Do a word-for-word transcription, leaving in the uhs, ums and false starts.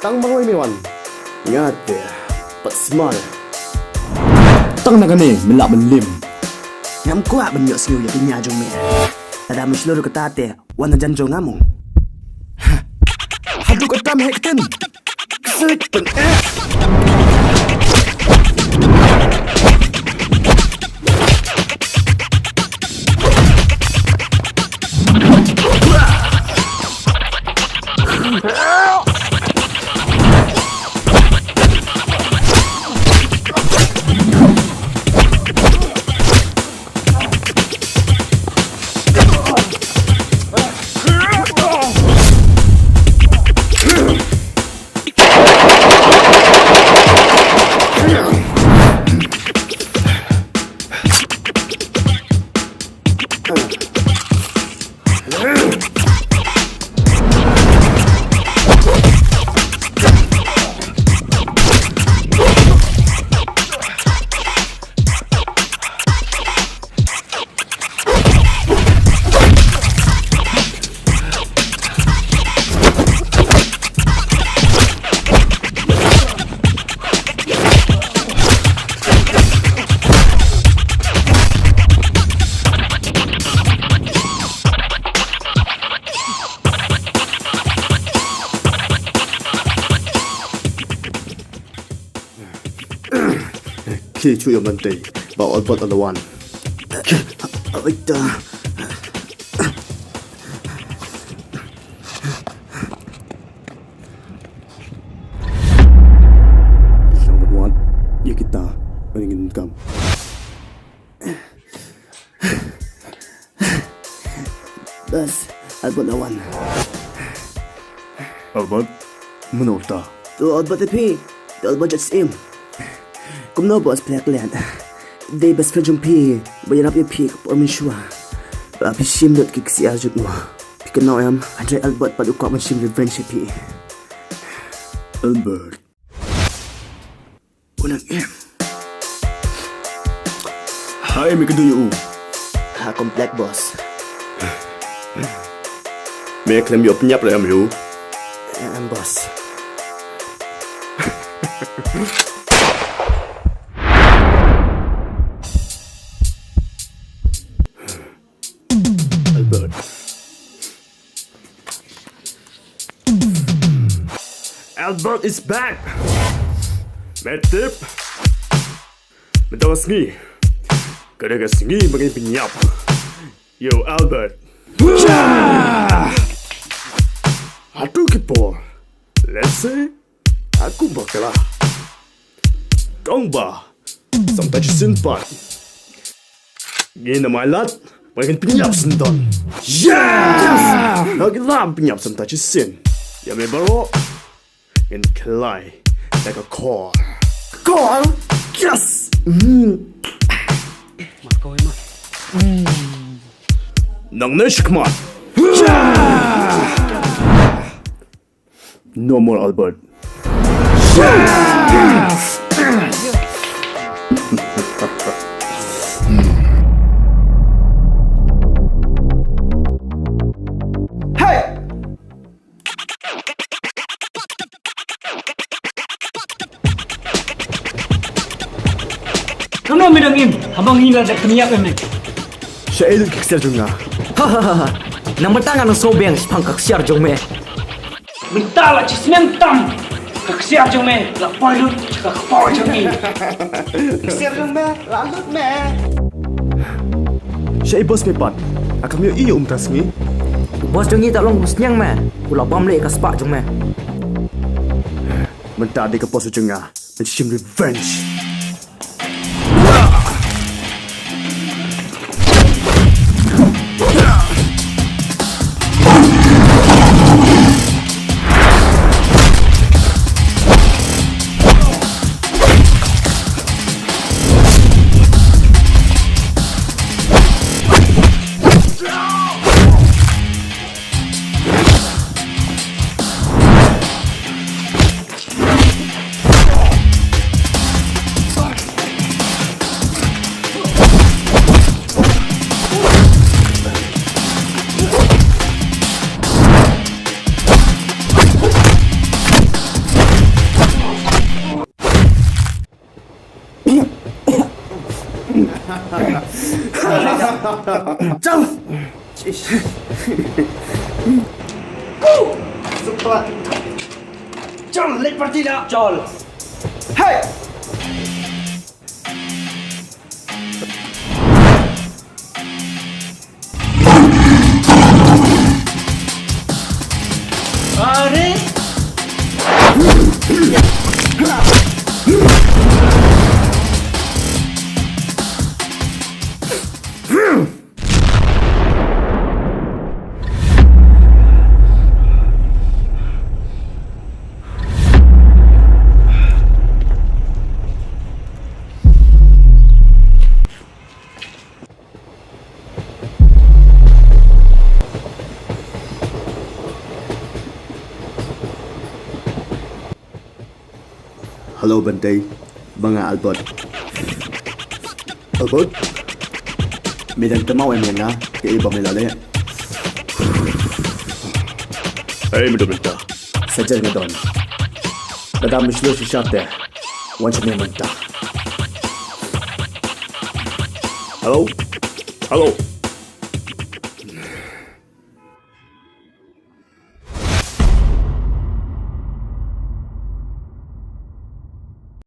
Tang marwei me wan. Nga te pat sma. Tang na kane me lah ban lim. Ngam kwah ban ïohsngew ïa ka nia jong me. Lada me shlur kata te wan hajan jong nga mo. Haduh katta me heh ktien. Ksik pyneh. Ki chu yom nante ba ol bot alawan. Aita. Number one, ya kita, paling income. Bas, Albert lawan. Albert, mano ta? To Albert te phi, to Albert jat sim. Kumno bos plek len. Dei bas ka jong phi, ba yarap ya phi ka por mynshuwa. Ba phi shim lut ki ksiar jut mo. Phi kynnoh em, hadre Albert pat u kwah ban shim revenge ya phi. Albert. Unang em. Hai, me kynduh ïa u. Ha, complex, boss. Me khlem ïoh pynïap re em ïa u. Em, boss. Albert. Albert is back. Me tip. Mynta ka sngi ka dei ka sngi ba ngin pynïap. Yo, Albert. Hato ki por. Let's say. Aku bakla. Kong ba. Samta chi sin pat. Ngin na mai lat. Ba ngin pynïap syndon. Yes! Ngin lam pynïap samta chi sin. Ya me baro. Ngin khlai. Like a core. Core? Yes! Mm. Mat kawei ma. Nang ne shikmat. No more, Albert. Hey! Kumno me dang im, haba ngi la dep pynïap ïa me. Sha ei lut ki ksiar jong nga. Ha ha ha ha. Nang mynta nga nang sngewbha shaphang ka ksiar jong me. Mynta la shisnem tam. Ka ksiar jong me la poi lut sha ka kpoh jong ngi. Ksiar jong me la lut me. Sha ei boss me pat. Nga khlem ïohi ïa u mynta sngi. U boss jong ngi te long kum sniang me. U la bam leh ïa ka spah jong me. Mynta dei ka por jong nga ban shim revenge. Chal. Super. Chal, late party na. Chal. Hey. Are. Hello, Bantei. Ba nga Albert. Albert? Me dang tamaw em nga, kaei ba me la leh? Ei, me dang mynta. Sa jan nga don. Lada me shlur shisha te, wan sha me mynta. Hello? Hello?